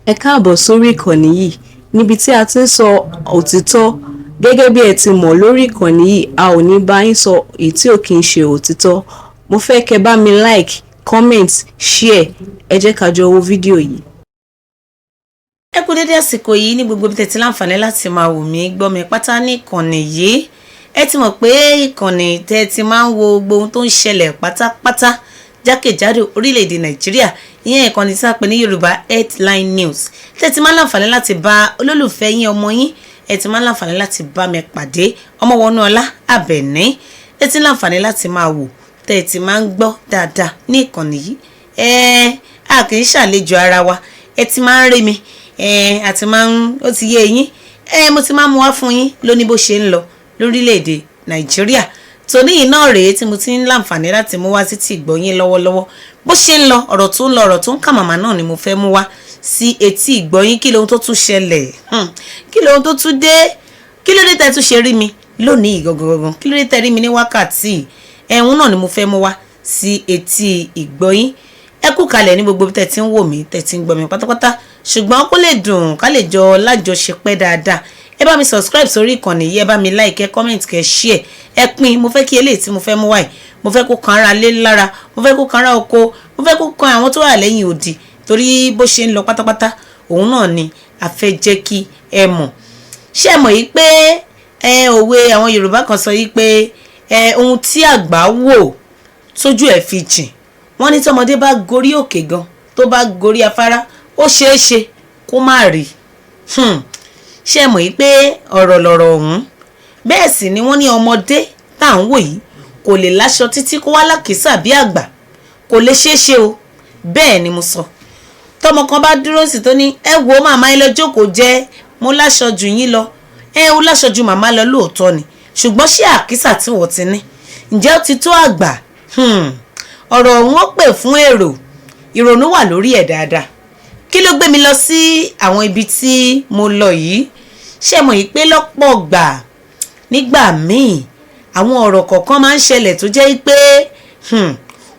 Ẹ káàbọ̀ sórí ìkànnì yìí níbi tí a ti ń sọ òtítọ́. Gẹ́gẹ́ bí ẹ ti mọ̀, lórí ìkànnì yìí, a ò ní bá yín sọ èyí tí ò kí ń ṣe òtítọ́. Mo fẹ́ kẹ́ bá mi like, comment, share. Ẹ jẹ́ ká jọ wo fídíò yìí. Ẹ kú dédé àsìkò yìí ní gbogbo ibi tẹ́ ti láǹfààní láti máa wò mí, gbọ́ mi pátá ní ìkànnì yìí. Ẹ ti mọ̀ pé ìkànnì tẹ́ ti máa ń wo gbogbo ohun tó ń ṣẹlẹ̀ pátápátá jákèjádò orílẹ̀-èdè Nàìjíríà, ìyẹn ìkànnì tí a pè ní Yorùbá Headline News, tẹ́ ti máa ń láǹfààní láti bá olólùfẹ́ yín, ọmọ yín, ẹ ti máa ń láǹfààní láti bá mi pàdé, Ọmọwọnúọlá Àbẹ̀ní. Ẹ ti láǹfààní láti máa wò, tẹ́ ti máa ń gbọ́ dáadáa ní ìkànnì yìí. Ẹ a kì í ṣàlejò ara wa. Ẹ ti máa ń rí mi, ẹ àti máa ń, ó ti yé yín. Ẹ mo ti máa mú wá fún yín lóní bó ṣe ń lọ lórílẹ̀‐èdè Nàìjíríà. Tòní yìí náà rèé tí mo ti ń láǹfààní láti mú wá sí ti ìgbọ̀yìn lọ́wọ́lọ́wọ́, bó ṣe ń lọ, ọ̀rọ̀ tó ń lọ, ọ̀rọ̀ tó ń kà màmá náà ni mo fẹ́ mú wá sí etí ìgbọ̀yìn. Kí lohun tó tún ṣẹlẹ̀? Kí lohun tó tún dé? Kí ló dé tẹ́ tún ṣe rí mi lónìí gangan? Kí ló dé tẹ́ rí mi ní wákàtí ẹ̀hún náà ni mo fẹ́ mú wá sí etí ìgbọ̀yìn. Ẹ kú kalẹ̀ ní gbogbo tẹ́ ti ń wò mí, tẹ́ ti ń gbọ́ mi pátápátá. Ṣùgbọ́n kó lè dùn, ká lè jọ lájọṣepẹ́ dáadáa, ẹ bá mi subscribe sórí ìkànnì yìí, ẹ bá mi like, ẹ comment, kẹ share, ẹ pín. Mo fẹ́ kí eléyìí tí mo fẹ́ mú wáyìí, mo fẹ́ kó kan ara lé lára, mo fẹ́ kó kan ara oko, mo fẹ́ kó kan àwọn tó wà lẹ́yìn odi, torí bó ṣe ń lọ pátápátá, òun náà ni a fẹ́ jẹ́ kí ẹ mọ̀. Ṣé ẹ mọ̀ yìí pé ẹ òwe àwọn Yorùbá kan sọ yìí pé ẹ ohun tí àgbà wò tójú ẹ̀ fi jìn, wọ́n ní tọmọdé bá gorí òkè gan, tó bá gorí afárá, ó ṣeé ṣe kó má rí. Ṣé ẹ mọ̀ yìí pé ọ̀rọ̀ lọ̀rọ̀ ọ̀hún? Bẹ́ẹ̀ sì ni wọ́n ní ọmọdé tá à ń wò yìí kò lè láṣọ títí kó wá lákìísà bí àgbà, kò lè ṣeé ṣe o. Bẹ́ẹ̀ ni mo sọ. Tọmọ kan bá dúró sí, tó ní, "Ẹ wo màmá, ẹ lọ jókòó jẹ́, mo láṣọ jù yín lọ." Ẹ ó láṣọ ju màmá lọ lóòótọ́ ni, ṣùgbọ́n ṣé àkísà tí wọ́n ti ní, ǹjẹ́ ó ti tó àgbà? Ọ̀rọ̀ ọ̀hún ó pè fún èrò, ìrònú wà lórí ẹ̀ dáadáa. Kí ló gbé mi lọ sí àwọn ibi tí mo lọ yìí? Ṣé mọ̀ yìí pé lọ́pọ̀ gbà, nígbà míì, àwọn ọ̀rọ̀ kọ̀ọ̀kan máa ń ṣẹlẹ̀ tó jẹ́ pé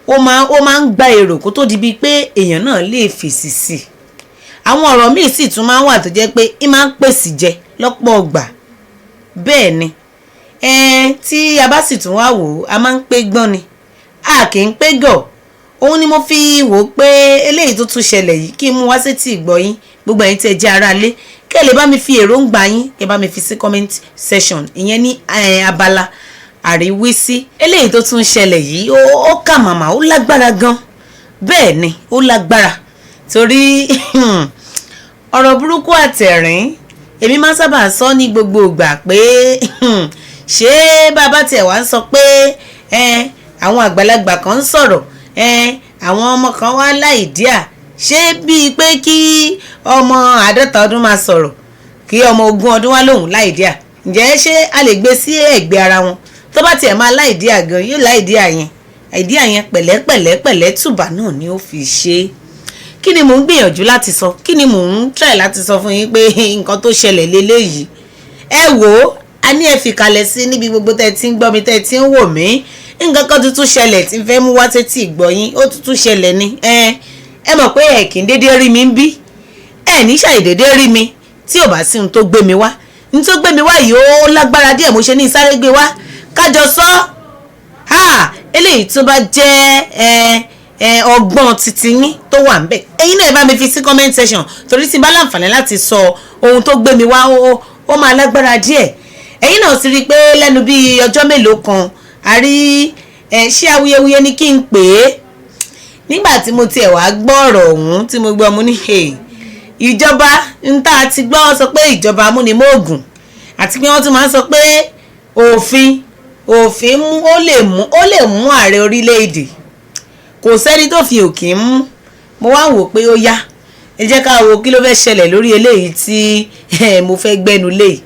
ó máa ń gba èrò kó tó di bíi pé èèyàn náà lè fèsì sí i. Àwọn ọ̀rọ̀ míì sì tún máa ń wà tó jẹ́ pé í máa ń pèsè jẹ lọ́pọ̀ ọgbà. Bẹ́ẹ̀ ni tí a bá sì tún wá wò ó, a máa ń pé gbọ́n ni, a kì í pé gọ̀. Òun ni mo fi wò ó pé eléyìí tó tún ṣẹlẹ̀ yìí, kí n mú wá sétí ìgbọ́ yín, gbogbo ẹ̀yin tí ẹ jẹ́ ará ilé, kí ẹ lè bá mi fi èròǹgbà yín, kí ẹ bá mi fi sí comment section, ìyẹn ní abala àríwísí. Eléyìí tó tún ṣẹlẹ̀ yìí, ó kà màmá, ó lágbára gan. Bẹ́ẹ̀ ni, ó lágbára, torí ọ̀rọ̀ burúkú àtẹ̀rín, èmi máa ń sábà sọ ní gbogbo ìgbà pé ṣé bàbá tiẹ̀ wá ń sọ pé àwọn àgbàlagbà kan ń sọ̀rọ̀, àwọn ọmọ kan wá l'idea, ṣé bíi pé kí ọmọ 50 ọdún máa sọ̀rọ̀, kí ọmọ 20 ọdún wá lòun l'idea, ǹjẹ́ ṣé a lè gbé sí ẹ̀gbẹ́ ara wọn? Tó bá tiẹ̀ máa l'idea gan, yóò l'idea yẹn, idea yẹn pẹ̀lẹ́pẹ̀lẹ́ pẹ̀lẹ́ tùbà náà ni ó fi ṣe é. Kí ni mò ń gbìyànjú láti sọ? Kí ni mò ń try láti sọ fún yín pé nǹkan tó ṣẹlẹ̀ leléyìí? Ẹ wò ó, a ní ẹ fi kalẹ̀ sí níbi gbogbo tẹ́ ti ń gbọ́ mi, tẹ́ ti ń wò mí. Nǹkan kan tuntun ṣẹlẹ̀ tí ń fẹ́ mú wá sétí ìgbọ́ yín. Ó tuntun ṣẹlẹ̀ ni. Ẹ mọ̀ pé ẹ kì í dédé rí mi ń bí, ẹ ní ṣàìdédé rí mi tí ò bá sí ohun tó gbé mi wá. Ohun tó gbé mi wá yìí, ó lágbára díẹ̀. Mo ṣe ní sáré gbé wá kájọ sọ. Eléyìí tó bá jẹ́ ẹ ọgbọ́n titi yín tó wà ń bẹ̀, ẹ̀yin náà ẹ bá mi fi sí comment section, torí tí n bá láǹfààní láti sọ ohun tó gbé mi wá, ó máa lágbára díẹ̀. Ẹ̀yin náà ti rí i pé lẹ́nu bíi ọjọ́ mélòó kan, a rí ẹ, ṣé awuyewuye ni kí n pè é? Nígbà tí mo tiẹ̀ wá gbọ́ ọ̀rọ̀ ọ̀hún, tí mo gbọ́, mo ní ìjọba ń tá a ti gbọ́ sọ pé ìjọba amúnimóògùn, àti pé wọ́n tún máa ń sọ pé òfin mú, ó lè mú ààrẹ orílẹ̀-èdè, kò sẹ́ni tó fi òkè ń mú. Mo wá wò pé ó yá, ẹ jẹ́ ká wo kí ló fẹ́ ṣẹlẹ̀ lórí eléyìí tí mo fẹ́ gbẹ́nu lé yìí.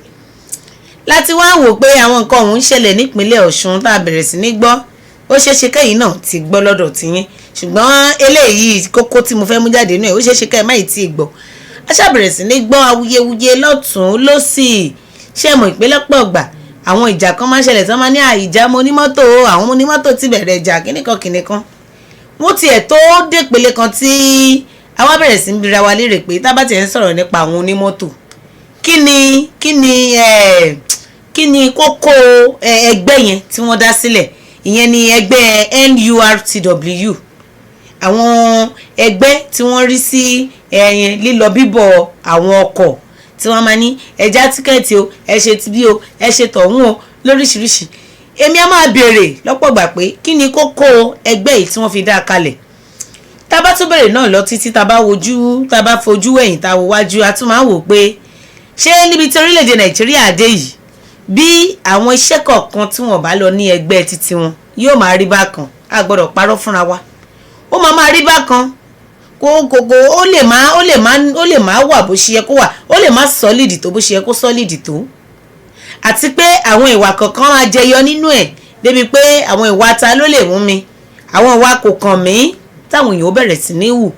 Láti wá wò pé àwọn nǹkan ọ̀hún ń ṣẹlẹ̀ nípínlẹ̀ Ọ̀ṣun tá a bẹ̀rẹ̀ sí ní gbọ́, ó ṣeé ṣe kẹ́yìn náà ti gbọ́ lọ́dọ̀ tiyín, ṣùgbọ́n eléyìí, kókó tí mo fẹ́ mú jáde náà, ó ṣeé ṣe kẹ́yìn má ì tí ì gbọ́. A ṣàbẹ̀rẹ̀ sí ní gbọ́ awuyewuye lọ́tún lọ́sì. Ṣé mọ̀ ìpínlẹ̀ pọ̀ gbà, àwọn ìjà kan máa ń ṣẹlẹ̀ tí wọ́n máa ní ìjà ọmọ onímọ́tò, àwọn ọmọ onímọ́tò ti bẹ̀rẹ̀ ìjà kíníkan kíníkan. Wọ́n tiẹ̀ tó dépele kan tí Àwa bẹ̀rẹ̀ sí ń bira wa léèrè pé tá bá tiẹ̀ ń sọ̀rọ̀ nípa àwọn onímọ́tò, kí ni kókó ẹgbẹ́ yẹn tí wọ́n dá sílẹ̀? Ìyẹn ni ẹgbẹ́ NURTW, àwọn ẹgbẹ́ tí wọ́n rí sí ẹyin lílọ bíbọ̀ àwọn ọkọ̀, tí wọ́n máa ní ẹ já ticket o, ẹ ṣe ti bí o, ẹ ṣe tọ̀hún o, lóríṣiríṣi. Èmi á máa béèrè lọ́pọ̀ gbà pé kí ni kókó ẹgbẹ́ yìí tí wọ́n fi dá a kalẹ̀? Tá bá tún bèrè náà lọ títí, tá bá wojú, tá bá fojú ẹ̀yìn, tá wo wájú, a tún máa wò pé ṣé níbi tí orílẹ̀-èdè Nàìjíríà dé yìí, bí àwọn iṣẹ́ kọ̀ọ̀kan tí wọ́n bá lọ ní ẹgbẹ́ títí wọn, yóò máa rí bákan. A gbọ́dọ̀ parọ́ fúnra wa, ó máa máa rí bákan. Kò kò kò ó lè má ó lè má ó lè má wà bó ṣe yẹ kó wà, ó lè má solid tó bó ṣe yẹ kó solid tó, àti pé àwọn ìwà kọ̀ọ̀kan máa jẹyọ nínú ẹ̀, débi pé àwọn ìwà ta ló lè mú mi, àwọn ìwà kò kàn mí táwọn èèyàn ó bẹ̀rẹ̀ sí ní hù.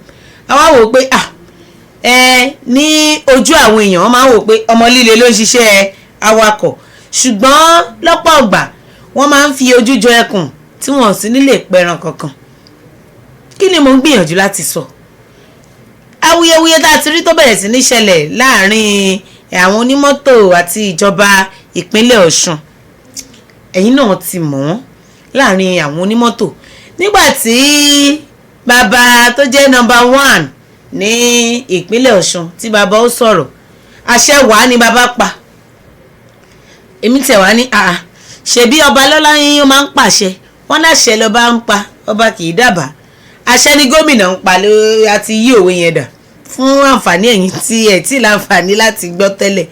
Àwa wò pé, ah, ẹ ní ojú àwọn èèyàn, wọ́n máa ń wò pé ọmọ líle ló ń ṣiṣẹ́ awakọ̀, ṣùgbọ́n lọ́pọ̀ ọgbà wọ́n máa ń fi ojú jọ ẹkùn tí wọ́n sì nílè pẹran kankan. Kí ni mo ń gbìyànjú láti sọ? Awuyewuye tá a ti rí tó bẹ̀rẹ̀ sí ní ṣẹlẹ̀ láàrin àwọn onímọ́tò àti ìjọba ìpínlẹ̀ Ọ̀ṣun, ẹ̀yin náà ti mọ̀ wọ́n, láàrin àwọn onímọ́tò, nígbà tí bàbá tó jẹ́ number one ní ìpínlẹ̀ Ọ̀ṣun, tí bàbá ó sọ̀rọ̀, àṣẹ wàá ní bàbá pa. Èmi tẹ̀ wá ní àà, ṣebí ọba lọ́lá yín ó máa ń pàṣẹ, wọ́n láṣẹ lọ́ba ń pa, ọba kì í dábàá. Àṣẹ ni gómìnà ń pa ló àti yí òwe yẹn dà fún àǹfààní ẹ̀yin tí ẹ̀ tí láǹfààní láti gbọ́ tẹ́lẹ̀.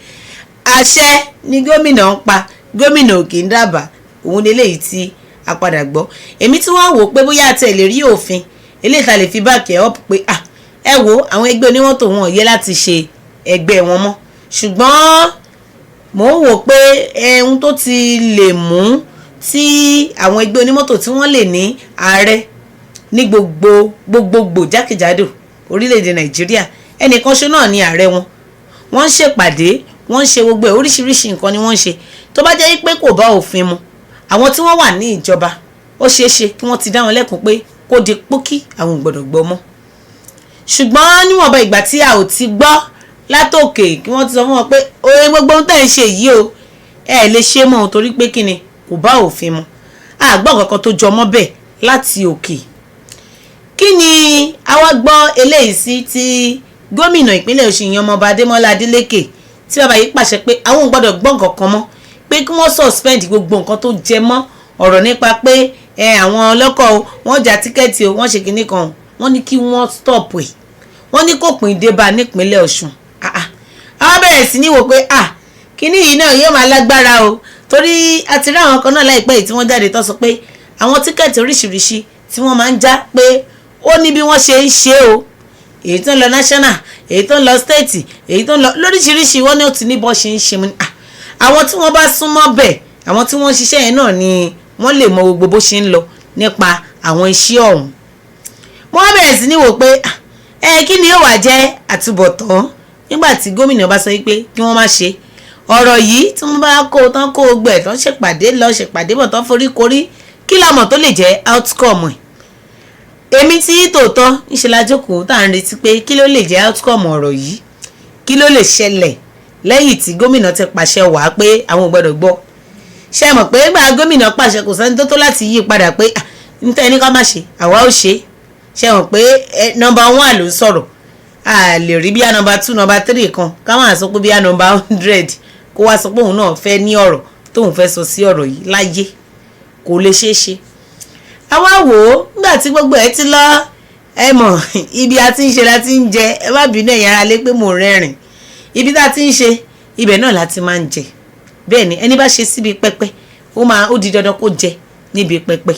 Àṣẹ ni gómìnà ń pa, gómìnà ò kì í dábàá. Òun ni eléyìí tí a padà gbọ́. Èmi tí wọ́n wò pé bóyá àti ẹ̀ lè rí òfin eléyìí ta lè fi back ẹ̀ up pé, ah, ẹ wo àwọn ẹgbẹ́ onímọ́tò, wọn ò yẹ láti ṣe ẹgbẹ́ wọn mọ́. Ṣùgbọ́n mò ń wò pé ohun tó ti lè mú tí àwọn ẹgbẹ́ onímọ́tò tí wọ́n lè ní ààrẹ ní gbogbo gbogbogbò jákèjádò orílẹ̀-èdè Nàìjíríà, ẹnìkan ṣo náà ní ààrẹ wọn. Wọ́n ń ṣèpàdé, wọ́n ń ṣe gbogbo ẹ̀, oríṣiríṣi nǹkan ni wọ́n ń ṣe. Tó bá jẹ́ pé kò bá òfin mu, àwọn tí wọ́n wà ní ìjọba, ó ṣeé ṣe kí wọ́n ti dá wọn lẹ́kùn pé kó di pókí, àwọn ò gbọ́dọ̀ gbọ́ mọ́. Ṣùgbọ́n níwọ̀nba ìgbà tí a ò ti gbọ́ látòkè kí wọ́n ti sọ fún wọn pé oye, gbogbo ohun tẹ́ ń ṣe yìí o, ẹ lè ṣe mọ́ o, torí pé kí ni, kò bá òfin mu, a gbọ́ kankan tó jọmọ́ bẹ́ẹ̀ láti òkè. Kí ni a wá gbọ́ eléyìí sí tí gómìnà ìpínlẹ̀ Ọ̀ṣun, ìyẹn Ọmọọba Adémọ́lá Adélékè, tí bàbá yìí pàṣẹ pé àwọn ò gbọ́dọ̀ gbọ́ nǹkan kan mọ́, pé kí wọ́n suspend gbogbo nǹkan tó jẹ mọ́ ọ̀rọ̀ nípa pé ẹ àwọn ọlọ́kọ̀ o, wọ́n já ticket o, wọ́n ṣe kinní kan o, wọ́n ní kí wọ́n stop ẹ̀, wọ́n ní kò pín dé bá nípínlẹ̀ Ọ̀ṣun. Àwọn bẹ̀rẹ̀ sí ní wò pé, ah, kinní yìí náà yóò máa lágbára o, torí a ti rí àwọn kan náà láìpẹ́ yìí tí wọ́n jáde tó sọ pé àwọn ticket oríṣiríṣi tí wọ́n máa ń já, pé ó ní bí wọ́n ṣe ń ṣe o, èyí tó ń lọ national, èyí tó ń lọ state, èyí tó ń lọ lóríṣiríṣi, wọ́n ní ó ti ní bọ́ ṣe ń ṣe. Mu ní àwọn tí wọ́n bá súnmọ́ bẹ̀, àwọn tí wọ́n ń ṣiṣẹ́ yẹn náà ni wọ́n lè mọ gbogbo bó ṣe ń lọ nípa àwọn iṣẹ́ ọ̀hún. Mo wá bẹ̀rẹ̀ sí ní wò pé, ẹ kí ni yóò wá jẹ́ àtúbọ̀tán nígbà tí gómìnà bá sọ wípé kí wọ́n má ṣe ọ̀rọ̀ yìí, tí wọ́n bá kó tán, kó gbẹ̀ tán, ṣèpàdé lọ, ṣèpàdé bọ̀ tán, forí korí, kí la mọ̀ tó lè jẹ́ outcome ẹ̀? Èmi tí tòótọ́ ńṣe la jókòó tá à ń retí pé kí ló lè jẹ́ outcome ọ̀rọ̀ yìí, kí ló lè ṣẹlẹ̀ lẹ́yìn tí gómìnà ti pàṣẹ wàá pé àwọn ò gbọ́dọ̀ gbọ́. Ṣe mọ̀ pé gbà gómìnà pàṣẹ, kò sẹ́ni tó tó láti yí padà pé níta ẹni ká má ṣe, àwa ò ṣe. Ṣe mọ̀ pé number one ló ń sọ̀rọ̀, a lè rí bíi number two, number three kan ká máa sọ pé bíi number 100 kó wá sọ pé òun náà fẹ́ ní ọ̀rọ̀ tóun fẹ́ sọ sí ọ̀rọ̀ yìí láyé, kò lè ṣeé ṣe. Àwa wò ó, nígbà tí gbogbo ẹ ti lọ, ẹ mọ̀ ibi a ti ń ṣe la ti ń jẹ. Ẹ má bínú, ẹ̀yin ará lé, pé mò ń rẹ́rìn. Ibi tá a ti ń ṣe, ibẹ̀ náà la ti máa ń jẹ. Bẹ́ẹ̀ ni, ẹni bá ṣe síbi pẹpẹ, ó máa ó di dandan kó jẹ níbi pẹpẹ.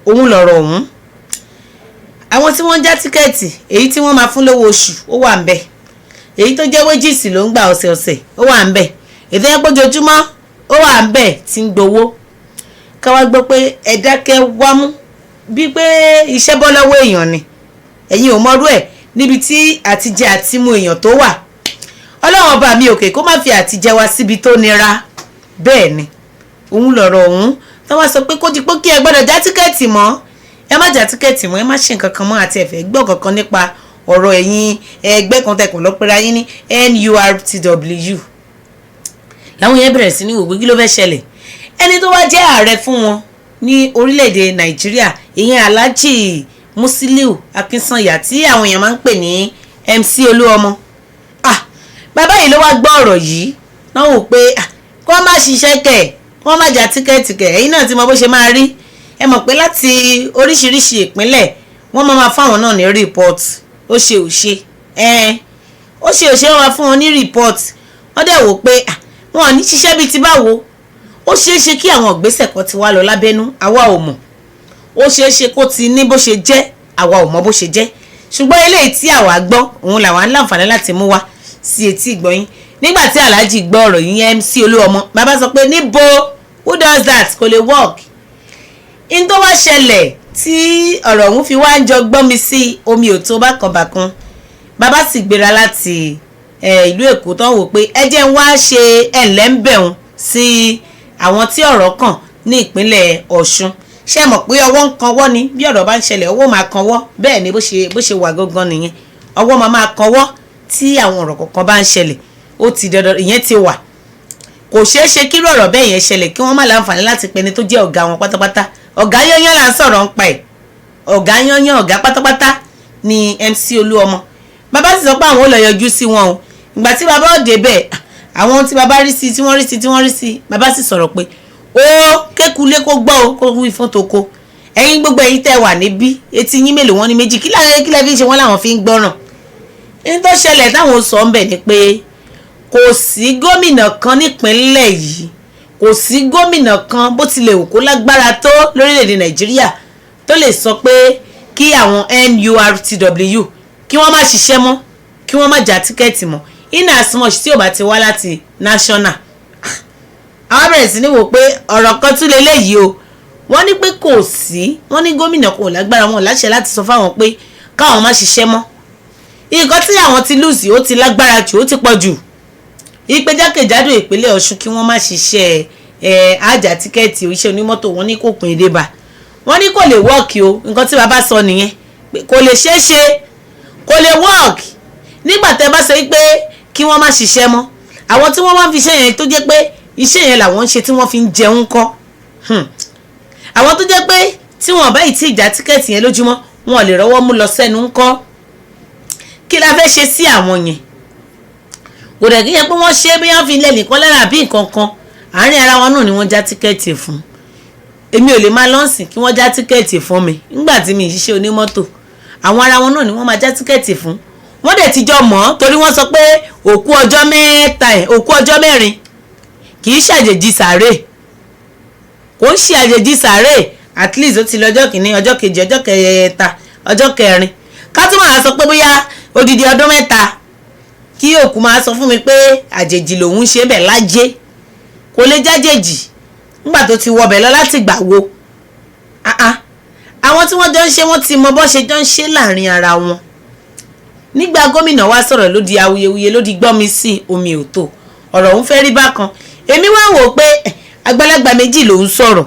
Òun lọ̀rọ̀ ọ̀hún. Àwọn tí wọ́n ń já ticket, èyí tí wọ́n máa fún lówó oṣù, ó wà ń bẹ̀. Èyí tó jẹ́ wages ló ń gbà ọ̀sẹ̀ọ̀sẹ̀, ó wà ń bẹ̀. Èyí tó yẹ pé ojoojúmọ́, ó wà ń bẹ̀ tí ń gbowó. Ká wá gbọ́ pé ẹ dákẹ́ wámú, bíi pé iṣẹ́ bọ́ lọ́wọ́ èèyàn ni. Ẹ̀yin ò mọrú ẹ̀ níbi tí àtijẹ àti mu èèyàn tó wà. Ọlọ́run Ọba mi òkè kó má fi àtijẹ wa síbi tó nira. Bẹ́ẹ̀ ni, òun lọ̀rọ̀ ọ̀hún tó wá sọ pé kó di pé kí ẹ gbọ́dọ̀ já ticket mọ́, ẹ má já ticket mọ́, ẹ má ṣe nǹkan kan mọ́, àti ẹ̀fẹ̀ gbọ́ kankan nípa Ọ̀rọ̀ ẹ̀yin ẹgbẹ́ kan tẹkùn lọ́pẹ́ra yín ní NURTW làwọn yẹn bẹ̀rẹ̀ sí ní wò pé kí ló fẹ́ ṣẹlẹ̀. Ẹni tó wá jẹ́ ààrẹ fún wọn ní orílẹ̀-èdè Nàìjíríà, ìyẹn Alhaji Musiliu Akinsanya, tí àwọn èèyàn máa ń pè ní MC Olúọmọ. Ah, bàbá yìí ló wá gbọ́ ọ̀rọ̀ yìí náà, wò pé ah, kó má ṣiṣẹ́ kẹ̀, kó má já ticket kẹ̀. Ẹ̀yin náà ti mọ bó ṣe máa rí. Ẹ mọ̀ pé láti oríṣiríṣi ìpínlẹ̀, wọ́n máa fáwọn náà ní report. Ó ṣe ò ṣe ẹ̀, ó ṣe ò ṣe, wọ́n máa fún wọn ní report. Wọ́n dẹ̀ wò pé ah, wọn ò ní ṣiṣẹ́ bíi ti báwo. Ó ṣeé ṣe kí àwọn ìgbésẹ̀ kan ti wá lọ lábẹ́nú, àwa ò mọ̀. Ó ṣeé ṣe kó ti ní bó ṣe jẹ́, àwa ò mọ̀ bó ṣe jẹ́. Ṣùgbọ́n eléyìí tí àwa gbọ́, òun làwa ń láǹfààní láti mú wá sí etí ìgbọ́yín. Nígbà tí Alhaji gbọ́ ọ̀rọ̀ yìí, MC Olúọmọ, bàbá sọ pé níbo, who does that? Kò lè work. In tó wá ṣẹlẹ̀ tí ọ̀rọ̀ ọ̀hún fi wá ń jọ gbọ́n mi sí omi ò tó bákan bákan, bàbá sì gbéra láti ìlú Èkó tó ń wò pé ẹ jẹ́ ń wá ṣe ẹ̀lẹ́ńbẹ̀hún sí àwọn tí ọ̀rọ̀ kàn ní ìpínlẹ̀ Ọ̀ṣun. Ṣé mọ̀ pé ọwọ́ ń kanwọ́ ni? Bí ọ̀rọ̀ bá ń ṣẹlẹ̀, ọwọ́ máa kanwọ́. Bẹ́ẹ̀ ni, bó ṣe wà gangan nìyẹn. Ọwọ́ máa máa kanwọ́ tí àwọn ọ̀rọ̀ kọ̀ọ̀kan bá ń ṣẹlẹ̀. Ó ti dandan, ìyẹn ti wà. Kò ṣeé ṣe kírú ọ̀rọ̀ bẹ́ẹ̀ yẹn ṣẹlẹ̀ kí wọ́n má láǹfààní láti pẹni tó jẹ́ ọ̀gá wọn pátápátá. Ọ̀gá yányán là ń sọ̀rọ̀ ń pa ẹ̀, ọ̀gá yányán, ọ̀gá pátápátá ni MC Olúọmọ. Bàbá sì sọ pé àwọn ò lọ yọjú sí wọn o. Ìgbà tí bàbá ò dé bẹ́ẹ̀, àwọn tí bàbá rí sí, tí wọ́n rí sí, tí wọ́n rí sí, bàbá sì sọ̀rọ̀ pé ó kékulé kó gbọ́ o, kó wí fún toko. Ẹ̀yin, gbogbo ẹ̀yin tẹ́ wà níbí, etí yín mélòó? Wọ́n ní méjì. Kí láyé, kí lẹ́ fi ń ṣe? Wọ́n láwọn fi ń gbọ́ràn. Ní tó ṣẹlẹ̀ táwọn sọ ń bẹ̀ ni pé kò sí gómìnà kan nípínlẹ̀ yìí, kò sí gómìnà kan, bó tilẹ̀ wù kó lágbára tó lórílẹ̀‐èdè Nàìjíríà, tó lè sọ pé kí àwọn NURTW kí wọ́n má ṣiṣẹ́ mọ́, kí wọ́n má já ticket mọ́, in as much tí ò bá ti wá láti national. Àwọn bẹ̀rẹ̀ sí ní wò pé ọ̀rọ̀ kan tún lélẹ́yìí o. Wọ́n ní pé kò sí, wọ́n ní gómìnà kò lágbára, wọn láṣẹ láti sọ fáwọn pé káwọn má ṣiṣẹ́ mọ́. Nǹkan tí àwọn ti lose, ó ti lágbára jù, ó ti pọ̀ jù. Ìpè jákèjádò ìpínlẹ̀ Ọ̀ṣun kí wọ́n má ṣiṣẹ́ ẹ̀ àjà ticket, iṣẹ́ onímọ́tò, wọn ní kò pín in débà. Wọ́n ní kò lè work o. Nǹkan tí bàbá sọ nìyẹn, kò lè ṣeé ṣe, kò lè work. Nígbà tẹ́ bá sọ pé kí wọ́n má ṣiṣẹ́ mọ́, àwọn tí wọ́n wá ń fi iṣẹ́ yẹn, tó jẹ́ pé iṣẹ́ yẹn làwọn ń ṣe tí wọ́n fi ń jẹun kọ́, àwọn tó jẹ́ pé tí wọ́n bá yìí tí ìjà ticket yẹn lójúmọ́, wọn ò lè rọ́wọ́ mú lọ sẹ́nu ńkọ́? Kí la fẹ́ ṣe sí àwọn yẹn? Kò dẹ̀ kí yẹn pé wọ́n ṣe é bí wọ́n fi lẹ̀ nìkan lára àbí nǹkan kan. Àárín ara wọn náà ni wọ́n já ticket fún. Èmi ò lè máa lọ́sìn kí wọ́n já ticket fún mi nígbà tí mi ì ṣiṣẹ́ onímọ́tò. Àwọn ara wọn náà ni wọ́n máa já ticket fún. Wọ́n dẹ̀ ti jọ mọ̀ ọ́, torí wọ́n sọ pé òkú ọjọ́ mẹ́ta ẹ̀, òkú ọjọ́ mẹ́rin kì í ṣàjèjì sàárè, kò ń ṣe àjèjì sàárè. At least ó ti lọ ọjọ́ kìíní, ọjọ́ kejì, ọjọ́ kẹta, ọjọ́ kẹrin, ká tún máa sọ pé bóyá odidi ọdún 3, kí òkú máa sọ fún mi pé àjèjì lòun ń ṣe bẹ̀ lájẹ́. Kò lè jájèjì nígbà tó ti wọbẹ̀ lọ láti gbà wo. Àwọn tí wọ́n jọ ń ṣe, wọ́n ti mọ bó ṣe jọ ń ṣe láàrin ara wọn. Nígbà gómìnà wa sọ̀rọ̀, ló di awuyewuye, ló di gbọ́mi sí omi ò tó. Ọ̀rọ̀ òun fẹ́ rí bákan. Èmi wá wò ó pé àgbàlagbà méjì ló ń sọ̀rọ̀.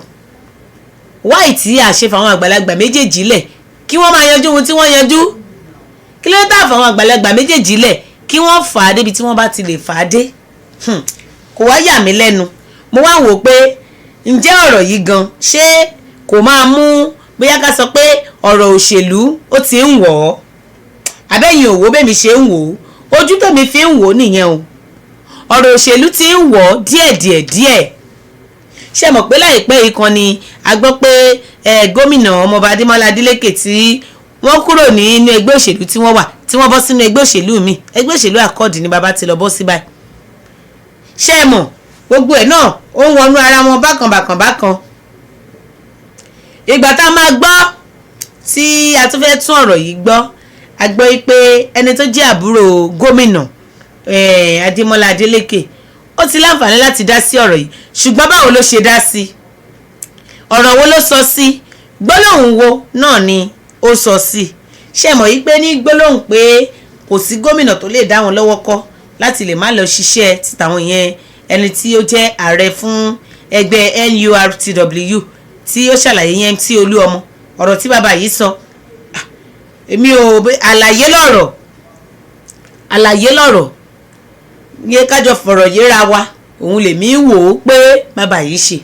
Wáì tí àṣẹ fáwọn àgbàlagbà méjèèjì lẹ̀ kí wọ́n máa yanjú ohun tí wọ́n yanjú? Kí ló dé fáwọn àgbàlagbà méjèèjì lẹ̀ kí wọ́n fà á débi tí wọ́n bá ti lè fà á dé? Kò wá yà mí lẹ́nu. Mo wá wò ó pé ǹjẹ́ ọ̀rọ̀ yìí gan, ṣé kò máa mú bóyá ká sọ pé ọ̀rọ̀ òṣèlú ó ti ń wọ̀ ọ́? Àbẹ́yìn òwò bẹ́mi ṣe ń wò ó, ojú tèmi fi ń wò ó nìyẹn o. Ọ̀rọ̀ òṣèlú ti ń wọ̀ ọ́ díẹ̀díẹ̀ díẹ̀. Ṣé mọ̀ pé láìpẹ́ yìí kan ni a gbọ́ pé gómìnà ọmọọba Adémọ́lá Adélékè, tí wọ́n kúrò nínú ẹgbẹ́ òṣèlú tí wọ́n wà, tí wọ́n bọ́ sínú ẹgbẹ́ òṣèlú mi, ẹgbẹ́ òṣèlú Accord ni bàbá ti lọ bọ́ sí báyìí. Ṣé ẹ mọ̀, gbogbo ẹ̀ náà ó ń wọnú ara wọn bákan bákan bákan. Ìgbà tá a máa gbọ́ tí a tún fẹ́ tún ọ̀rọ̀ yìí gbọ́, a gbọ́ pé ẹni tó jẹ́ àbúrò gómìnà Adémọ́lá Adélékè, ó ti láǹfààní láti dá sí ọ̀rọ̀ yìí. Ṣùgbọ́n báwo ló ṣe dá sí? Ọ̀rọ̀ wo ló sọ sí? Gbólóhùn wo náà ni ó sọ sí? Ṣe mọ̀ yí pé ní gbólóhùn pé kò sí gómìnà tó lè dá wọn lọ́wọ́ kọ́ láti lè má lọ ṣiṣẹ́ títàwọn yẹn, ẹni tí ó jẹ́ ààrẹ fún ẹgbẹ́ NURTW, tí ó ṣàlàyé yẹn, tí Olúọmọ, ọ̀rọ̀ tí bàbá yìí sọ. Èmi ò, àlàyé lọ̀rọ̀, àlàyé lọ̀rọ̀ yẹ kájọ fọ̀rọ̀ yéra wa. Òun lèmi wò ó pé bàbá yìí ṣe.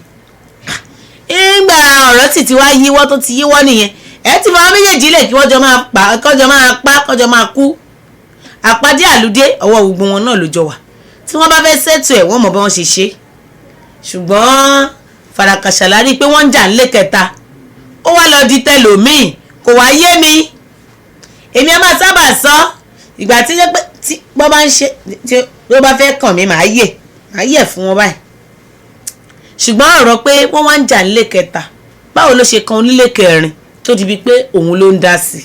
Ìgbà ọ̀rọ̀ sì ti wá yíwọ́ tó ti yíwọ́ nìyẹn. Ẹ ti fọwọ́ méjèèjì lẹ̀ kí wọ́n jọ máa pa, kọ́jọ máa pa, kọ́jọ máa kú. Àpàdé àlùdé, ọwọ́ gbogbo wọn náà ló jọ wà. Tí wọ́n bá fẹ́ settle ẹ̀, wọ́n mọ̀ bí wọ́n ṣe ṣe. Ṣùgbọ́n farakàṣà la rí i pé wọ́n ń jà nílé kẹta, ó wá lọ di tẹlòmíì. Kò wá yé mi. Èmi a máa sábà sọ ìgbà tí yẹ pé tí wọ́n bá ń ṣe, tí ó bá fẹ́ kàn mí, màá yẹ̀, màá yẹ̀ fún wọn báyìí. Ṣùgbọ́n ọ̀rọ̀ pé wọ́n wá ń jà nílé kẹta, báwo ló ṣe kan onílé kẹrin tó di bíi pé òun ló ń dá sí i?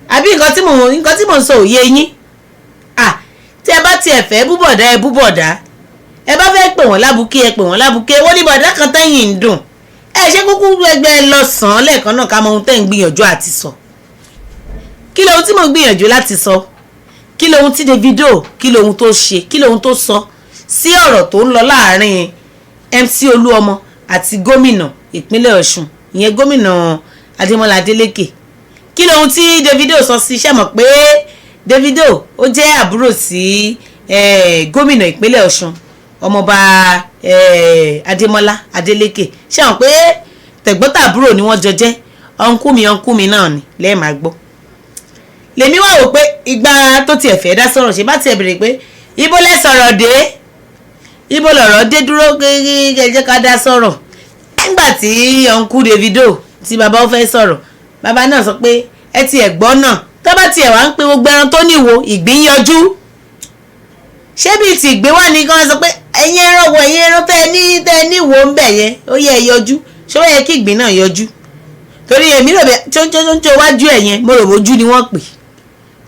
Àbí nǹkan tí mò ń sọ ò yé yín? À tí ẹ bá tiẹ̀ fẹ́ bú bọ̀dá, ẹ bú bọ̀dá. Ẹ bá fẹ́ pè wọ́n lábùké, ẹ pè wọ́n lábùké. Wọ́n ní bọ̀dá kan tẹ́yìn ń dùn. Ẹ ṣe kúkú ẹgbẹ́ lọ sàn án lẹ́ẹ̀kan náà, ká mọ ohun tẹ́ ń gbìyànjú àti sọ. Kí lohun tí mò ń gbìyànjú láti sọ? Kí lohun tí Davido, kí lohun tó ṣe, kí lohun tó sọ sí ọ̀rọ̀ tó ń lọ láàrin MC Olúọmọ àti gómìnà ìpínlẹ̀ Ọ̀ṣun, ìyẹn gómìnà Adémọ́lá Adélékè? Kí lohun tí Davido sọ sí? Iṣẹ́ mọ̀ pé Davido, ó jẹ́ àbúrò sí gómìnà ìpínlẹ̀ Ọ̀ṣun, ọmọọba Adémọ́lá Adélékè. Ṣé mọ̀ pé tẹ̀gbọ́ntàbúrò ni wọ́n jọ jẹ́? Uncle mi, uncle mi náà ni lẹ́ẹ̀ máa gbọ́. Lèmi wá wò pé ìgbà tó tiẹ̀ fẹ́ dá sọ̀rọ̀, ṣe bá tiẹ̀ béèrè pé ibo lẹ sọ̀rọ̀ dé, ibo lọ̀rọ̀ dé dúró, gẹ́gẹ́ ká dá sọ̀rọ̀. Nígbà tí uncle Davido, tí bàbá ó fẹ́ sọ̀rọ̀, bàbá náà sọ pé ẹ ti ẹ̀ gbọ́ náà, tó bá tiẹ̀ wá ń pe gbogbo ẹran tó níwo, ìgbín yọjú. Ṣé bíi ti ìgbín wà ní kí wọ́n sọ pé ẹ̀yin ẹran wo, ẹ̀yin ẹran tẹ́ ẹ ní wo ń bẹ̀ yẹn, ó yẹ ẹ yọjú? Ṣé ó yẹ kí ìgbín náà yọjú? Torí èmi rò bẹ tó wájú ẹ̀ yẹn, mo rò bójú ni wọ́n pè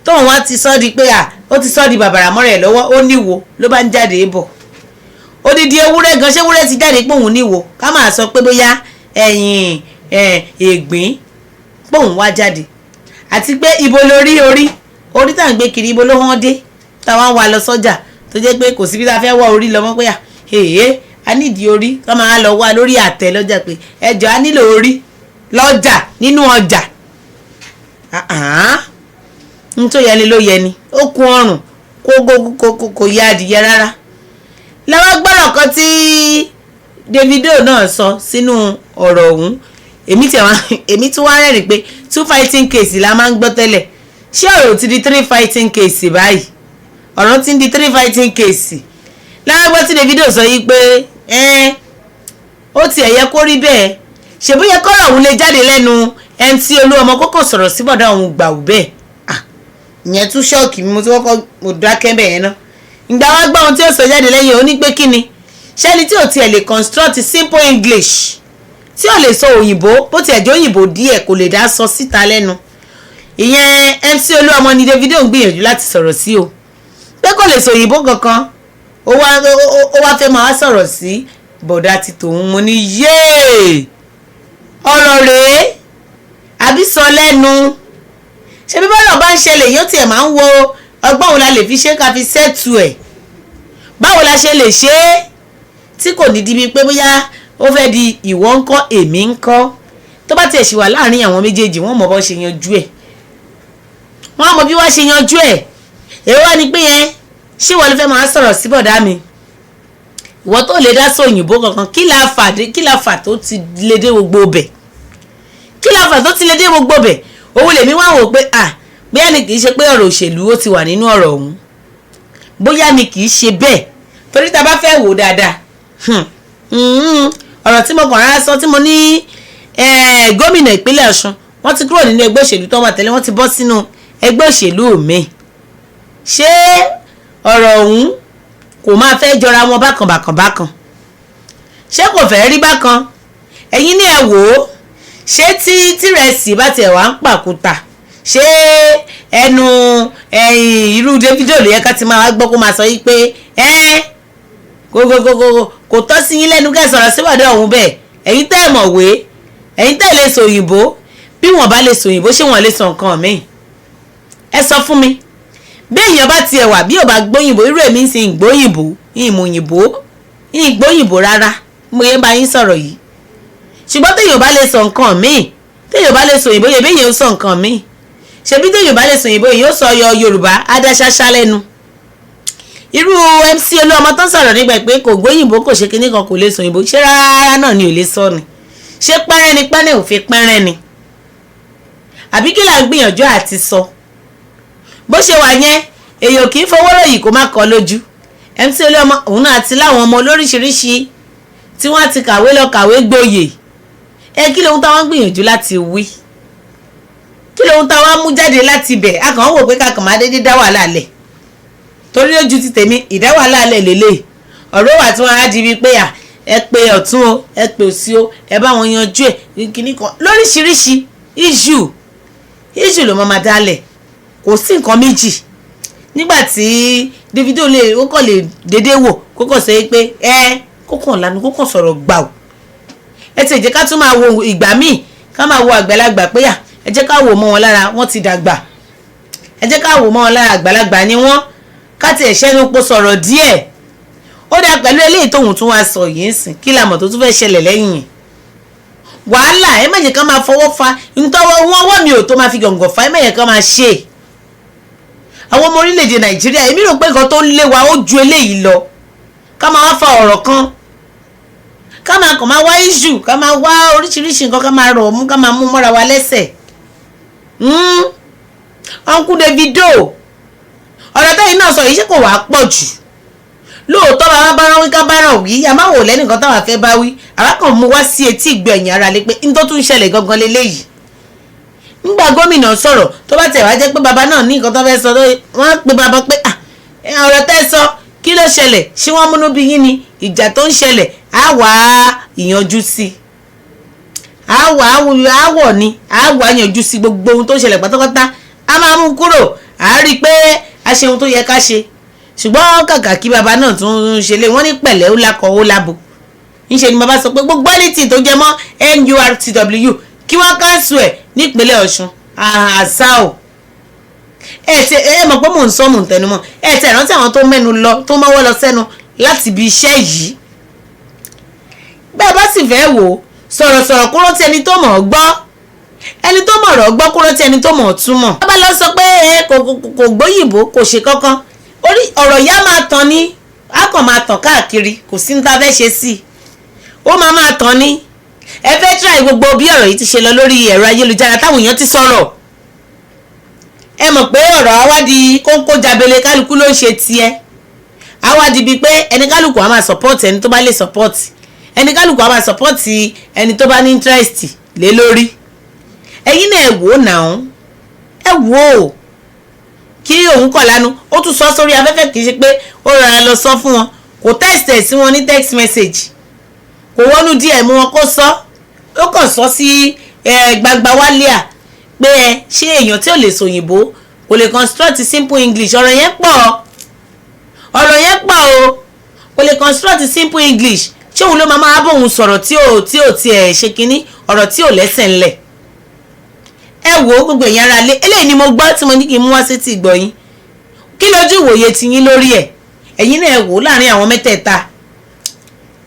tóun wá ti sọ́ di pé à ó ti sọ́ di bàbàrà mọ́rẹ̀ ẹ̀ lọ́wọ́. Ó níwo ló bá ń jáde bọ̀. Odidi ewúrẹ́ gan, ṣé ewúrẹ́ ti jáde pé òun níwo? Ká máa sọ pé bóyá ẹ̀yìn ìgbín pé òun wá jáde. Àti pé ibo lórí orí orí tá à ń gbé kiri, ibo ló hàn dé táwa ń wa lọ sọ́jà, tó jẹ́ pé kò síbi tá a fẹ́ wá orí lọ mọ́, pé à èyí a nídìí orí, ká máa lọ wá lórí àtẹ lọ́jà pé ẹjọ́ a nílò orí lọ́jà, nínú ọjà? N tó yẹni ló yẹni, ó kun ọrùn kó kò yá adìyẹ rárá. Lọ́wọ́ gbọ́dọ̀ kan tí Davido náà sọ sínú ọ̀rọ̀ ọ̀hún, èmi tí èmi tún wá rẹ́rìn pé two fighting case la máa ń gbọ́ tẹ́lẹ̀. Ṣé ọ̀rọ̀ ti di three fighting case báyìí? Ọ̀rọ̀ ti ń di three fighting case. Láwọn gbọ́ tí Davido sọ yìí pé ó tiẹ̀ yẹ kó rí bẹ́ẹ̀, ṣèbóyẹ kọ́rọ̀ òun lè jáde lẹ́nu MC Olúọmọ kókò sọ̀rọ̀ sí bọ̀dá òun gbàù bẹ́ẹ̀. Ìyẹn tún shock mi. Mo ti kọ́kọ́ mo dákẹ́ bẹ́ẹ̀ yẹn náà. Ìgbà wá gbọ́ ohun tí ó sọ jáde lẹ́yìn, ó ní pé kí ni ṣẹ́ni tí ò tiẹ̀ lè construct simple English, tí ò lè sọ òyìnbó, bó tiẹ̀ jẹ́ òyìnbó díẹ̀, kò lè dá sọ síta lẹ́nu. Ìyẹn MC Olúọmọ ni Davido ń gbìyànjú láti sọ̀rọ̀ sí o, pé kò lè sọ òyìnbó kankan, ó wá fẹ́ máa sọ̀rọ̀ sí bọ̀dá ti tòun. Mo ní yéè, ọ̀rọ̀ rèé àbí sọ lẹ́nu? Ṣé bí bọ́lá bá ń ṣẹlẹ̀, yóò tiẹ̀ máa ń wo ọgbọ́n òun la lè fi ṣe ká fi settle ẹ̀? Báwo la ṣe lè ṣe é tí kò ní di bíi pé bóyá ó fẹ́ di ìwọ ńkọ́, èmi ńkọ́? Tó bá tiẹ̀ ṣì wà láàrin àwọn méjèèjì, wọ́n mọ̀ bó ṣe yanjú ẹ̀, wọ́n á mọ̀ bí wọ́n ṣe yanjú ẹ̀. Èwo wá ni pé yẹn, ṣé ìwọ ló fẹ́ máa sọ̀rọ̀ sí bọ̀dá mi, ìwọ tó lè dá sí òyìnbó kankan? Kí la fà tó ti lè dé gbogbo bẹ̀? Kí la fà tó ti lè dé gbogbo bẹ̀? Òun lèmi wá wò pé à bóyá ni kì í ṣe pé ọ̀rọ̀ òṣèlú ó ti wà nínú ọ̀rọ̀ ọ̀hún, bóyá ni kì í ṣe bẹ́ẹ̀. Torí tá a bá fẹ́ wò dáadáa, ọ̀rọ̀ tí mo kàn rárá sọ tí mo ní gómìnà ìpínlẹ̀ Ọ̀ṣun, wọ́n ti kúrò nínú ẹgbẹ́ òṣèlú tó wà tẹ́lẹ̀, wọ́n ti bọ́ sínú ẹgbẹ́ òṣèlú mi. Ṣé ọ̀rọ̀ ọ̀hún kò máa fẹ́ jọra wọn bákan bákan bákan? Ṣé kò fẹ́ rí bákan? Ẹ̀yin ní ẹ wò ó. Ṣé tí tìrẹsì bá tiẹ̀ wá ń pàkúta, ṣé ẹnu ẹ̀yìn irú Davido ló yẹ ká ti máa wá gbọ́ kó máa sọ yìí pé ẹ́ kò kò tọ́ sí yín lẹ́nu kẹ́ sọ̀rọ̀ síwádìí ọ̀hún bẹ́ẹ̀? Ẹ̀yin tẹ́ ẹ̀ mọ̀wé, ẹ̀yin tẹ́ ẹ̀ lè sọ òyìnbó. Bí wọ́n bá lè sọ òyìnbó, ṣé wọ́n lè sọ nǹkan míì? Ẹ sọ fún mi. Bí èèyàn bá tiẹ̀ wà, bí ò bá gbóyìnbó, irú èmi ń sin ìgbóyìnbó, ìmọ̀ òyìnbó, ìgbóyìnbó rárá, mo yẹn bá yín sọ̀rọ̀ yìí. Ṣùgbọ́n téèyàn bá lè sọ nǹkan míì. Téèyàn bá lè sọ òyìnbó yẹn, béèyàn ń sọ nǹkan míì. Ṣebí téèyàn bá lè sọ òyìnbó yẹn, yóò sọ yọ Yorùbá adáṣáṣá lẹ́nu. Irú MC Olúọmọ tó ń sọ̀rọ̀ nígbà pé kò gbóyìnbó, kò ṣe kinní kan, kò lè sọ òyìnbó, ṣé rárá náà ni ò lè sọ ni? Ṣé pẹ́rẹ́ ni pẹ́rẹ́ ò fi pẹ́rẹ́ ni, àbí kí là ń gbìyànjú àti sọ? Bó ṣe wà yẹn, èèyàn kì í fowó ròyìn kó má kọ lójú. MC Olúọmọ òun náà ti láwọn ọmọ lóríṣiríṣi tí wọ́n ti kàwé lọ, kàwé gboyè. Ẹ kí lóhun táwọn ń gbìyànjú láti wí? Kí lóhun táwọn mú jáde láti ibẹ̀? A kàn ń wò pé ká kàn máa dédé dá wàhálà lẹ̀, torí lójú ti tèmi, ìdá wàhálà lẹ̀ lélẹ̀. Ọ̀rọ̀ wà tí wọ́n á di bíi pé à ẹ pé ọ̀tún o, ẹ pé òsì o, ẹ bá wọn yanjú ẹ, kíní kan lóríṣiríṣi. Issue, issue ló máa dálẹ̀, kò sí nǹkan méjì. Nígbà tí Davido lè, ó kàn lè dédé wò, kó kàn sọ pé ẹ kó kàn lanu, kó kàn sọ̀rọ̀ gbà ó. Ẹ ti jẹ́ ká tún máa wo ìgbà míì, ká máa wo àgbàlagbà pé à ẹ jẹ́ ká wò mọ́ wọn lára, wọ́n ti dàgbà. Ẹ jẹ́ ká wò mọ́ wọn lára, àgbàlagbà ni wọ́n, ká tiẹ̀ ṣẹ́nu po sọ̀rọ̀ díẹ̀. Ó dáa, pẹ̀lú eléyìí tóun tún wá sọ yìí ń sìn, kí la mọ̀ tó tún fẹ́ ṣẹlẹ̀ lẹ́yìn yìí? Wàhálà, ẹ má jẹ́ ká máa fọwọ́ fa ntọ́wọ́ wọn, wọ́n mi ò tó máa fi gọ̀ǹgọ̀ fa. Ẹ má jẹ́ ká máa ṣe àwọn ọmọ orílẹ̀-èdè Nàìjíríà. Èmi rò pé nǹkan tó ń lé wa ó ju eléyìí lọ, ká máa wá fa ọ̀rọ̀ kan, ká máa kàn máa wá issue, ká máa wá oríṣiríṣi nǹkan, ká máa rọ̀ mú, ká máa mú mọ́ra wa lẹ́sẹ̀. Uncle Davido, ọ̀rọ̀ tẹ́yìn náà sọ yìí, ṣé kò wá pọ̀ jù? Lóòótọ́, bàbá bá rán wí, ká bá ràn wí, a máa wò lẹ́nìkan táwa fẹ́ bá wí. Àwa kàn mú wá sí etí ìgbẹ̀yìn ara lé pé n tó tún ṣẹlẹ̀ gangan leléyìí. Ńgbà gómìnà sọ̀rọ̀, tó bá tẹ̀ wá jẹ́ pé bàbá náà ní nǹkan tó fẹ́ sọ, wọ́n á pe bàbá pé ọ̀rọ̀ tẹ́ sọ, kí ló ṣẹlẹ̀? Ṣé wọ́n múnú bí yín ni? Ìjà tó ń ṣẹlẹ̀, á wà á ìyanjú sí i, á wà á wọ̀ ni, á wà á yanjú sí gbogbo ohun tó ń ṣẹlẹ̀ pátápátá, á máa mú kúrò, á rí i pé a ṣe ohun tó yẹ ká ṣe. Ṣùgbọ́n kàkà kí bàbá náà tún ṣe lé wọ́n ní pẹ̀lẹ́, ó lakọ̀, ó labo. Ńṣe ni bàbá sọ pé gbogbo anything tó jẹ mọ́ NURTW, kí wọ́n cancel ẹ̀ nípínlẹ̀ Ọ̀ṣun. Àṣà o, ẹ ti ẹ mọ̀ pé mò ń sọ, mò ń tẹnu mọ́. Ẹ ti rántí àwọn tó mẹ́nu lọ, tó mọ́wọ́ lọ sẹ́nu láti ibi iṣẹ́ yìí. Bẹ́ẹ̀ bá sì fẹ́ wò ó, sọ̀rọ̀sọ̀rọ̀ kó rántí ẹni tó mọ̀ ọ́ gbọ́, ẹni tó mọ̀ ọ̀rọ̀ gbọ́ kó rántí ẹni tó mọ̀ ọ́ túmọ̀. Bá lọ sọ pé ẹ kò gbóyìnbó, kò ṣe kankan, orí ọ̀rọ̀ yá máa tàn ní, á kàn máa tàn káàkiri, kò sí ní ta fẹ́ ṣe sí i, ó máa tàn ní. Ẹ fẹ́ try gbogbo bí ọ̀rọ̀ yìí ti ṣe lọ lórí ẹ̀rọ ayélujára, táwọn èèyàn ti sọ̀rọ̀, ẹ mọ̀ pé ọ̀rọ̀ awádìí kóńkó jabele, kálukú ló ń ṣe tiẹ̀. Awádìí bíi pé ẹni kálukú á máa support ẹni tó bá lè support, ẹni kálukú á máa support ẹni tó bá ní interest lé lórí. Ẹ̀yin náà, ẹ wò ó náà, ẹ wò ó. Kí òun kọ̀ lánàá, ó tún sọ sórí afẹ́fẹ́, kì í ṣe pé ó rọra lọ sọ fún wọn, kò text ẹ̀ sí wọn ní text message, kò wọnú DM wọn kó sọ, ó kàn sọ sí gbangba wálíà pé ẹ ṣé èèyàn tí ò lè sòyìnbó kò lè construct simple English? Ọ̀rọ̀ yẹn pọ̀, ọ̀rọ̀ yẹn pọ̀ o. Kò lè construct simple English, ṣé òun ló máa bóun sọ̀rọ̀ tí ò tiẹ̀ ṣe kínní, ọ̀rọ̀ tí ò lẹ́sẹ̀ ńlẹ̀? Ẹ wo gbogbo èèyàn ara lé, eléyìí ni mo gbọ́ tí mo ní kí n mú wá sétí ìgbọ́ yín. Kí lójú ìwòye ti yín lórí ẹ̀? Ẹ̀yin náà, ẹ wò ó láàrin àwọn mẹ́tẹ̀ẹ̀ta.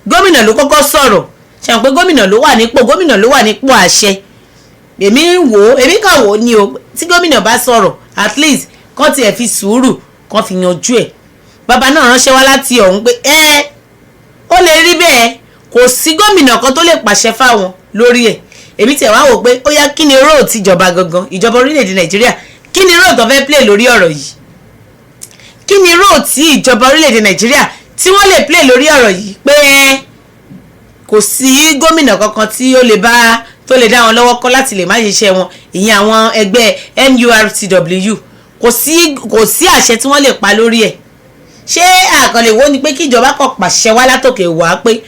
Gómìnà ló kọ́kọ́ sọ̀rọ̀. Ṣe hàn pé gómìnà ló wà nípò, gómìnà ló wà nípò àṣẹ. Èmi ń wò ó, èmi kàn wò ó ní o. Tí gómìnà bá sọ̀rọ̀, at least kán tiẹ̀ fi sùúrù kán fi yanjú ẹ̀. Bàbá náà ránṣẹ́ wá láti ọ̀hún pé ẹ ó lè rí bẹ́ẹ̀, kò sí gómìnà kan tó lè pàṣẹ fáwọn lórí ẹ̀. Èmi tiẹ̀ wá wò pé ó yá, kí ni role tìjọba gangan, ìjọba orílẹ̀-èdè Nàìjíríà, kí ni role tó fẹ́ play lórí ọ̀rọ̀ yìí? Kí ni role tí ìjọba orílẹ̀-èdè Nàìjíríà tí wọ́n lè play lórí ọ̀rọ̀ yìí, pé kò sí gómìnà kankan tí ó lè bá, tó lè dá wọn lọ́wọ́ kọ́ láti lè má ṣiṣẹ́ wọn, ìyẹn àwọn ẹgbẹ́ NURTW, kò sí àṣẹ tí wọ́n lè pa lórí ẹ̀? Ṣé àkànlè wo ni pé kí ìjọba kọ̀ pàṣẹ wá látòkè wá pé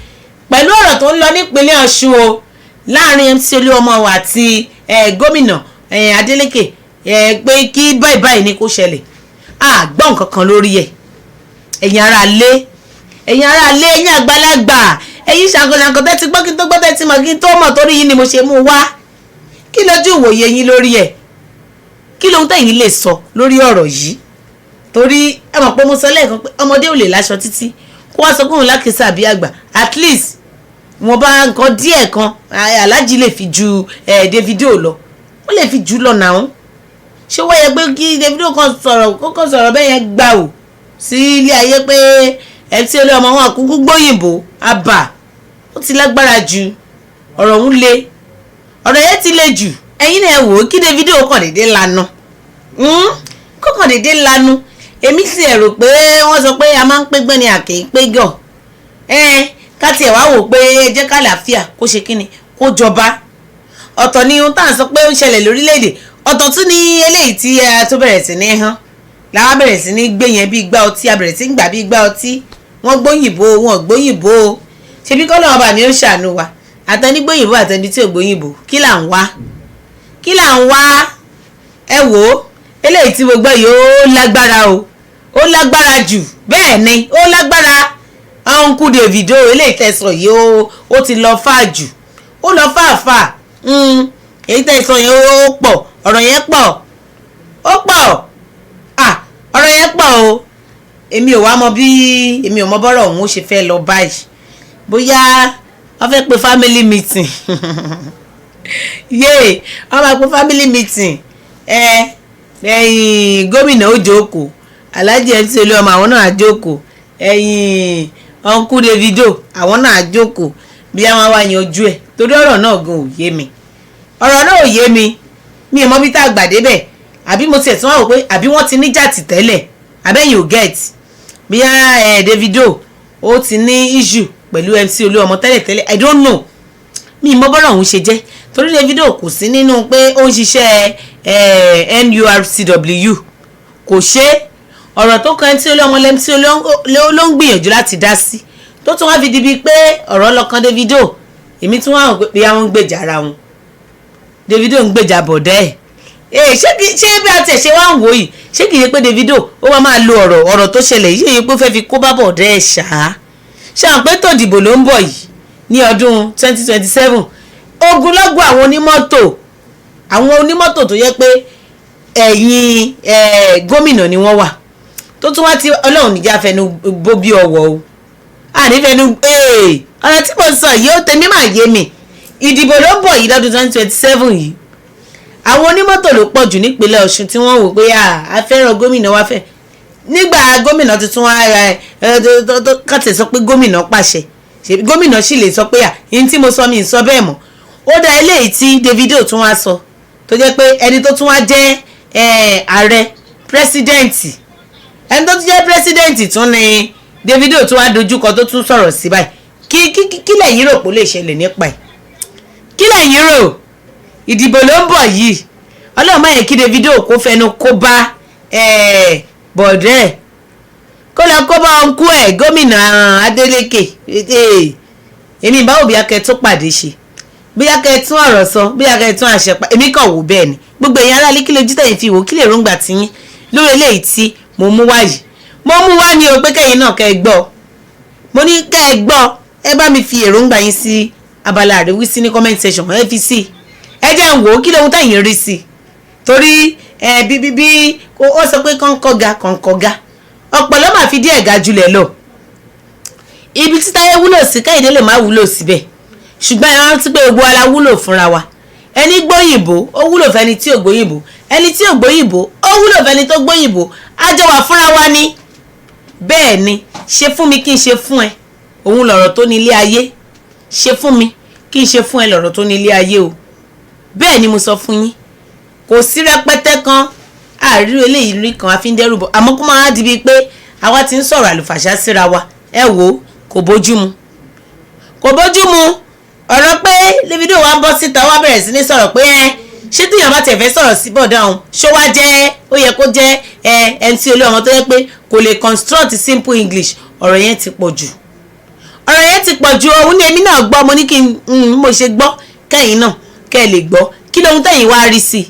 pẹ̀lú ọ̀rọ̀ tó ń lọ nípínlẹ̀ Ọ̀ṣun o, láàrin MC Olúọmọ àti gómìnà Adeleke, pé kí báyìí báyìí ni kó ṣẹlẹ̀? A gbọ́ nǹkan kan lórí ẹ̀. Ẹ̀yin ará lé, ẹ̀yin ará lé, ẹ̀yin àgbàlagbà, ẹ̀yin ṣàǹkànṣàǹkàn tẹ́tí gbọ́ kí n tó gbọ́, tẹ́tí mọ̀ kí n tó mọ̀, torí yín ni mo ṣe mú wá. Kí lójú ìwòye yín lórí ẹ̀? Kí lóhun tẹ̀yin lè sọ lórí ọ̀rọ̀ yìí? Torí ẹ mọ̀ pé mo sọ lẹ́ẹ̀kan pé ọmọdé ò lè láṣọ títí kó wá sọ pé òun lákìsà bí àgbà. At least Wọ́n bá nǹkan díẹ̀ kan, Alhaji lè fi ju Davido lọ, ó lè fi jù lọ náà. Ṣé wọ́n yẹ pé kí Davido kan sọ̀rọ̀, kó kàn sọ̀rọ̀ bẹ́ẹ̀ yẹn gbà ò sí ilé ayé pé MC Olúọmọ wọn kúkú gbóyìnbó àbà? Ó ti lágbára jù, ọ̀rọ̀ ń le, ọ̀rọ̀ yẹn ti le jù. Ẹ̀yin náà wò ó, kí Davido kàn déédéé lanu, kó kàn déédéé lanu. Èmi ti ẹ̀ rò pé wọ́n sọ pé a máa ń pé gbọ́n ni àkè ń pé gàn. Ká tiẹ̀ wá wò pé ẹ jẹ́ kálàáfíà kó ṣe kíni, kó jọba. Ọ̀tọ̀ ni ohun tá à ń sọ pé ó ń ṣẹlẹ̀ lórílẹ̀‐èdè, ọ̀tọ̀ tún ní eléyìí tí ẹ tó bẹ̀rẹ̀ sí ní hán làwa bẹ̀rẹ̀ sí ní gbé yẹn bí gbá ọtí, a bẹ̀rẹ̀ sí ní gbà bí gbá ọtí. Wọ́n gbóyìnbó, wọn gbóyìnbó o. Ṣebí kọ́ lọ́wọ́ bá mi ó ṣàánú wa, àtẹni gbóyìnbó, àtẹni tí ò gbóyìnbó. Kí là ń wá? Kí là ń wá? Ẹ wò ó, eléyìí tí mo gbọ́ yìí, ó lágbára o, ó lágbára jù. Bẹ́ẹ̀ ni, ó lágbára. Uncle Davido, eléyìí tẹ̀sán yìí, ó ti lọ fà jù, ó lọ fàáfà. Èyí tẹ̀sán yẹn, ó pọ̀, ọ̀rọ̀ yẹn pọ̀, ó pọ̀. Ah, ọ̀rọ̀ yẹn pọ̀ o. Èmi ò wá mọ bí, èmi ò mọ bọ́rọ̀ òun ó ṣe fẹ́ lọ báyìí. Bóyá wọ́n fẹ́ pe family meeting, yéè, wọ́n máa pe family meeting. Ẹ ẹ̀yìn gómìnà ó jókòó, Alhaji MC Olúọmọ àwọn náà á jókòó, ẹ̀yìn uncle Davido àwọn náà á jókòó, bí àwọn wá yanjú ẹ̀, torí ọ̀rọ̀ náà gan ò yé mi, ọ̀rọ̀ náà ò yé mi. Mi ò mọ bí tá a gbà débẹ̀. Àbí mo tiẹ̀ tún wá wò pé àbí wọ́n ti níjà tì tẹ́lẹ̀, àbẹ́yìn ò get bí ẹ Davido ó ti ní issue pẹ̀lú MC Olúọmọ tẹ́lẹ̀tẹ́lẹ̀. I don't know, mi mọ bọ́rọ̀ òun ṣe jẹ́, torí Davido kò sí nínú pé ó ń ṣiṣẹ́ NURTW, kò ṣe é. Ọ̀rọ̀ tó kan MC Olúọmọ lẹ́mc ló ń gbìyànjú láti dá sí, tó tún wá fi di bíi pé ọ̀rọ̀ lọ́kàn Davido. Èmi tún wá wò pé àwọn ń gbèjà ara wọn, Davido ń gbèjà bọ̀dẹ́ ẹ̀. Ṣé ṣé bí a tiẹ̀ ṣe wá ń wò yìí, ṣé kìí ṣe pé Davido ó máa máa lo ọ̀rọ̀ tó ṣẹlẹ̀ yìí, ṣe é pé ó fẹ́ fi kó bá bọ̀dẹ́ ẹ̀ ṣáá? Ṣé àwọn pé tòdìbò ló ń bọ̀ yìí ní ọdún 2027? Ogunlọ́gọ̀ àwọn onímọ́tò tó yẹ pé ẹ̀yìn gómìnà ni wọ́n wà, tó tún wá ti Ọlọ́run níjà fẹnu bó bí ọwọ́ o, àní fẹnu. Ọ̀rọ̀ tí mo sọ yìí, ó tẹ̀mí máa yé mi. Ìdìbò ló ń bọ̀ yìí lọ́dún 2027 yìí. Àwọn onímọ́tò ló pọ̀ jù nípínlẹ̀ Ọ̀ṣun tí wọ́n wò pé a fẹ́ràn gómìnà wa fẹ́ nígbà gómìnà tuntun wa kàtẹ́ sọ pé gómìnà pàṣẹ, gómìnà sì lè sọ pé à ní tí mo sọ, mi ń sọ bẹ́ẹ̀ mọ́. Ó dá eléyìí tí Davido tún wá sọ, tó jẹ́ pé ẹni tó tún wá jẹ́ ààrẹ, president, ẹni tó tún jẹ́ president tún ni Davido tún wá dojúkọ, tó tún sọ̀rọ̀ sí báyìí. Kí lẹ̀yin rò pé ó lè ṣẹlẹ̀ nípa ẹ̀? Kí lẹ̀yin rò? Ìdìbò ló ń bọ̀ yìí. Ọlọ́run má yẹ kí Davido kó fẹnu kó bá bọ̀dẹ́ ẹ̀, kó lọ kó bá uncle ẹ̀, gómìnà Adeleke. Èmi ìbáwò bí akẹ́ tó pàdé ṣe, bí akẹ́ tún ọ̀rọ̀ sọ, bí akẹ́ tún àṣẹ pa. Èmi kàn wò bẹ́ẹ̀ ni. Gbogbo èèyàn aráalé, kí lójú tẹ̀yìn fi wò? Kí lè ròǹgbà tiyín lórí eléyìí tí mo mú wá yìí? Mo mú wá ní o pé kẹ́yìn náà kẹ́ ẹ gbọ́. Mo ní kẹ́ ẹ gbọ́. Ẹ bá mi fi èròǹgbà yín sí abala àríwísí ní comment section. Ẹ fi sí, ẹ jẹ́ ń wò ó, kí lóhun tẹ̀yìn rí sí, torí ẹ bí bí bí ó sọ pé kọ́ńkọ́ga kọ́ńkọ́ga, ọ̀pọ̀lọ́ máa fi díẹ̀ ga julẹ̀ lọ. Ibi tí Táyé wúlò sí, Kẹ́hìndé lè má wúlò síbẹ̀, ṣùgbọ́n ẹ rántí pé gbogbo ara wúlò fúnra wa. Ẹni gbóyìnbó, ó wúlò fẹ́ni tí ò gbóyìnbó. Ẹni tí ò gbóyìnbó, ó wúlò fẹ́ni tó gbóyìnbó. Á jọ wà fúnra wa ni. Bẹ́ẹ̀ ni, ṣe fún mi kí n ṣe fún ẹ, òun lọ̀rọ̀ tó ní ilé ayé. Ṣe fún mi kí n ṣe fún ẹ lọ̀rọ̀ tó ní ilé ayé o. Bẹ́ẹ̀ ni mo sọ fún yín. Kò sí rẹpẹtẹ kan àárí eléyìí rí kan àfi ń dẹ́rù bọ̀, àmọ́ kó máa di bíi pé àwa ti ń sọ̀rọ̀ àlùfàṣà síra wa. Ẹ wò ó, kò bójú mu, kò bójú mu. Ọ̀rọ̀ pé Davido wa ń bọ́ síta, wá bẹ̀rẹ̀ sí ní sọ̀rọ̀ pé ẹ ṣé tíyàn bá tiẹ̀ fẹ́ sọ̀rọ̀ sí bọ̀dá òun, ṣó wá jẹ́ ó yẹ kó jẹ́ ẹ MC Olúọmọ tó yẹ pé kò lè construct simple English? Ọ̀rọ̀ yẹn ti pọ̀ jù, ọ̀rọ̀ yẹn ti pọ̀ jù. Òun ni èmi náà gbọ́, mo ní kí n mo ṣe gbọ́, kẹ́yìn náà kẹ́ ẹ lè gbọ́. Kí lóhun tẹ̀yìn wá rí sí i?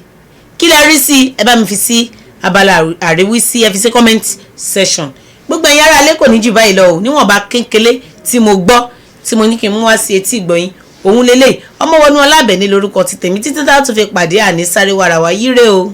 Kí lẹ rí sí i? Ẹ bá mi fi sí abala àríwísí, ẹ fi sí comment section. Gbogbo ẹ̀yin ará ilé, kò ní jù báyìí lọ o. Níwọ̀nba kéńkélé tí mo gbọ́, tí mo ní kí n mú wá sí etí ìgbọ̀yìn, òun lélẹ̀. Ọmọ wọnú ọlábẹ̀ ní lórúkọ ti tèmi. Títí tá a tún fi pàdé, àní sáré wàrà wá yíre o.